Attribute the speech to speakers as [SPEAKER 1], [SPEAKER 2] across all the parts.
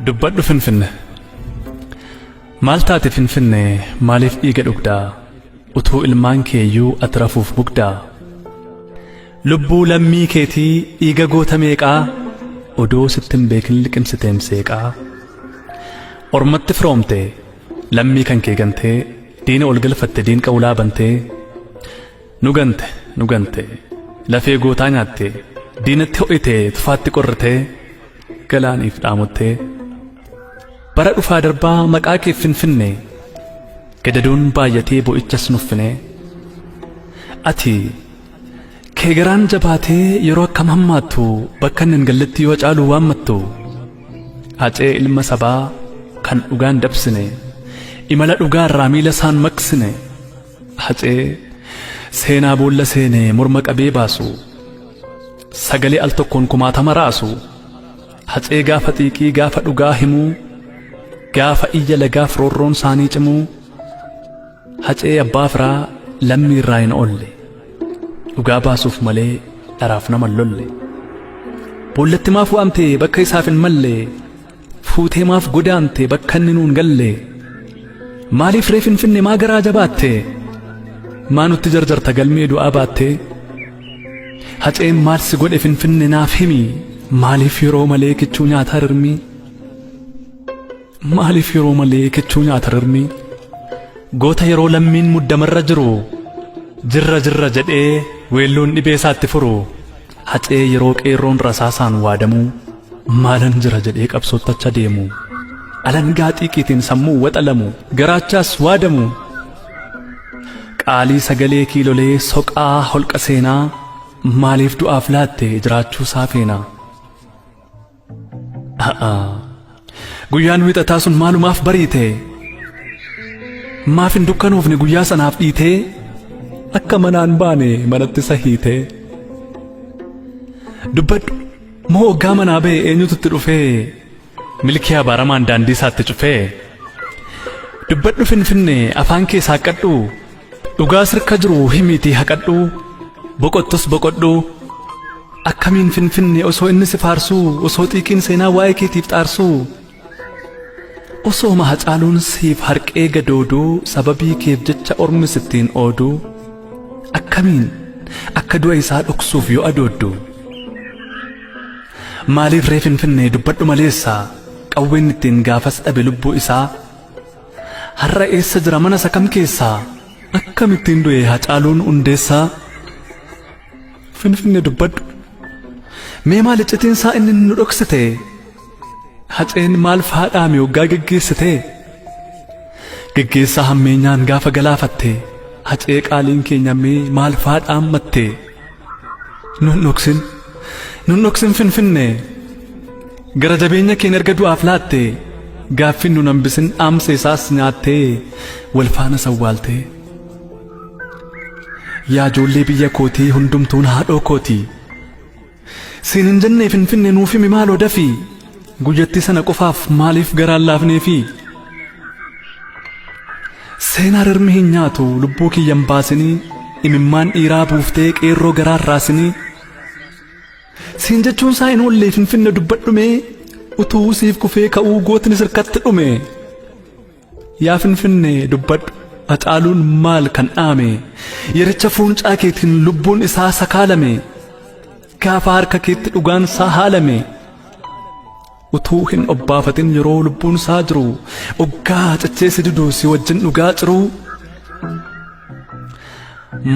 [SPEAKER 1] Dubbadhu Finfinne. Maal taate Finfinne maaliif dhiiga dhugdaa? Utuu ilmaan keeyyuu ati rafuuf bugdaa? Lubbuu lammii keetii dhiiga goota meeqaa? Odoo sitti hin beekin liqimsiteem seeqaa? Ormatti firoomte lammii kan kee gantee diina ol galfatte diinqa ulaa bantee nu gante nu gante lafee gootaa nyaatte diinatti ho'ite tufaatti qorritee galaaniif dhaamottee bara dhufaa darbaa maqaa kee Finfinne gadadoon baay'atee bo'ichas nuffinee ati kee garaan jabaatee yeroo akkam hammaattu bakka inni hin galletti yoo caalu waammattu Hacee ilma sabaa kan dhugaan dabsine imala dhugaarraa miila isaan maqsine Hacee seenaa boolla seene morma qabee baasu sagalee al tokkoon kumaatama raasu Hacee gaafa xiiqii gaafa dhugaa himuu gaafa iyya lagaaf roorroon isaanii cimuu Hacee abbaa firaa lammii irraa hin oolle dhugaa baasuuf malee dharaaf nama hin lolle boollatti maaf waamte bakka isaaf hin malle fuutee maaf godaante bakka inni nuun galle maaliif ree Finfinne maa garaa jabaatte maa nutti jarjarta galmee du'aa baatte Haceen maal si godhe Finfinne naaf himi maaliif yeroo malee kichuu nyaataa rirmii Maaliif yeroo malee kichuu nyaata rirmi? Goota yeroo lammiin muddamarra jiru jirra jirra jedhee weelluun dhibee isaatti furu Hacee yeroo qeerroon rasaasaan waadamuu maalan jira jedhee qabsootti acha deemu alangaa xiiqiitiin sammuu waxalamu garaachaas waadamu qaalii sagalee kiilolee soqaa holqa seenaa maaliif du'aaf laatte jiraachuu isaa feena. Guyyaan wiixataa sun maalumaaf bariite? Maaf hin dukkanoofne guyyaa sanaaf dhiitee? Akka manaan baane manatti isa hiitee? Dubbadhu moo oggaa manaa ba'e eenyutu itti dhufee? Milkii abaaramaan daandii isaatti cufee? Dubbadhu Finfinnee afaan kee saaqqadhu dhugaa sirka jiru himiitii haqadhu boqottus boqodhu. Akkamiin Finfinne osoo inni si faarsuu osoo xiiqiin seenaa waa'ee keetiif xaarsuu osooma Hacaaluun siif harqee gadooduu sababii keef jecha ormi sittiin ooduu akkamiin akka du'a isaa dhoksuuf yoo adooddu maaliif ree Finfinne dubbadhu maleessa qawween ittiin gaafas dhabe lubbuu isaa har'a eessa jira mana isa kam keessaa akkamittiin du'e Hacaaluun Hundeessaa Finfinne dubbadhu. Mee maal iccitiin isaa inni nu dhoksite? Haceen maal faa dhaame hoggaa geggeessite? Geggeessaa hammeenyaan gaafa galaafatte Hacee qaaliin keenya mee maal faa dhaammatte? Nun dhoksin. Nun dhoksin Finfinne. Gara jabeenya keen erga du'aaf laatte gaaffin nun hambisin dhaamsa isaas nyaattee wal faana sawwaaltee. Yaa ijoollee biyya kootii hundumtuun haadhoo kootii. Siin hin jennee Finfinne nuuf himi maaloo dafii. Guyyattii sana qofaaf maaliif garaan laafneefi? Seenaa rirmi hin nyaatu lubbuu kiyyan baasinii imimmaan dhiiraa buuftee qeerroo garaan raasinii. Siin jechuun isaa hin oollee Finfinne dubbadhumee utuu siif kufee ka'uu gootni sirkatti dhume. Yaa Finfinnee dubbadhu Hacaaluun maal kan dhaame yericha fuuncaa keetiin lubbuun isaa sakaalame gaafa harka keetti dhugaan isaa haalame utuu hin obbaafatin yeroo lubbuun isaa jiru oggaa cichee si didu si wajjin dhugaa ciruu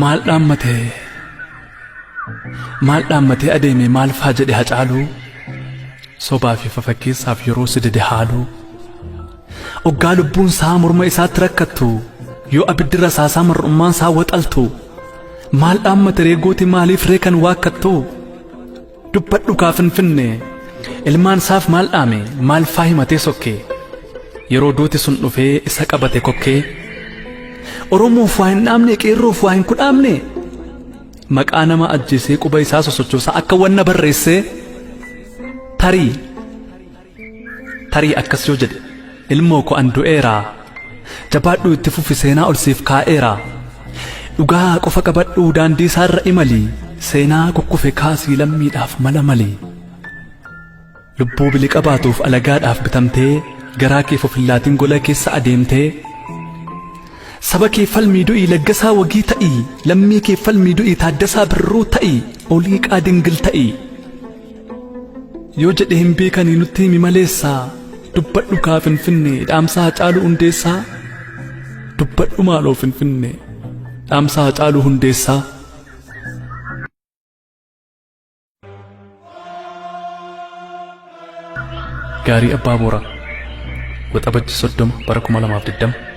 [SPEAKER 1] maal dhaammate maal dhaammatee adeeme maal faa jedhe Hacaaluu sobaa fi fafakkeessaaf yeroo si dide haaluu Oggaa lubbuun isaa morma isaatti rakkattu yoo abiddi rasaasaa mar'ummaan isaa waxaltu maal dhaammate ree gooti maaliif ree kan waakkattu dubbadhu kaa Finfinne ilmaan isaaf maal dhaame maal faa himatee sokke yeroo duuti sun dhufee isa qabate kokkee Oromoof waa hin dhaamne qeerroof waa hin kudhaamne maqaa nama ajjeesee quba isaa sosochoosaa akka wanna barreessee tarii Tarii akkas yoo jedhe ilmoo koo an du'eera jabaadhuu itti fufi seenaa ol siif kaa'eera dhugaa qofa qabadhuu daandii isaarra imali seenaa kukkufe kaasii lammiidhaaf mala mali. Lubbuu biliqa baatuuf alagaadhaaf bitamtee garaa keef of hin laatin gola keessa adeemtee Saba kee falmii du'ii Laggasaa Wagii ta'ii Lammii kee falmii du'ii Taaddasaa Birruu ta'ii Oliiqaa Dingil ta'ii Yoo jedhe hin beekanii nutti himi maleessaa Dubbadhu kaa Finfinnee dhaamsa Hacaaluu Hundeessaa Dubbadhu maaloo Finfinnee dhaamsa Hacaaluu Hundeessaa. Gaarii Abbaa Booraa Waxabajji 30 bara 2020.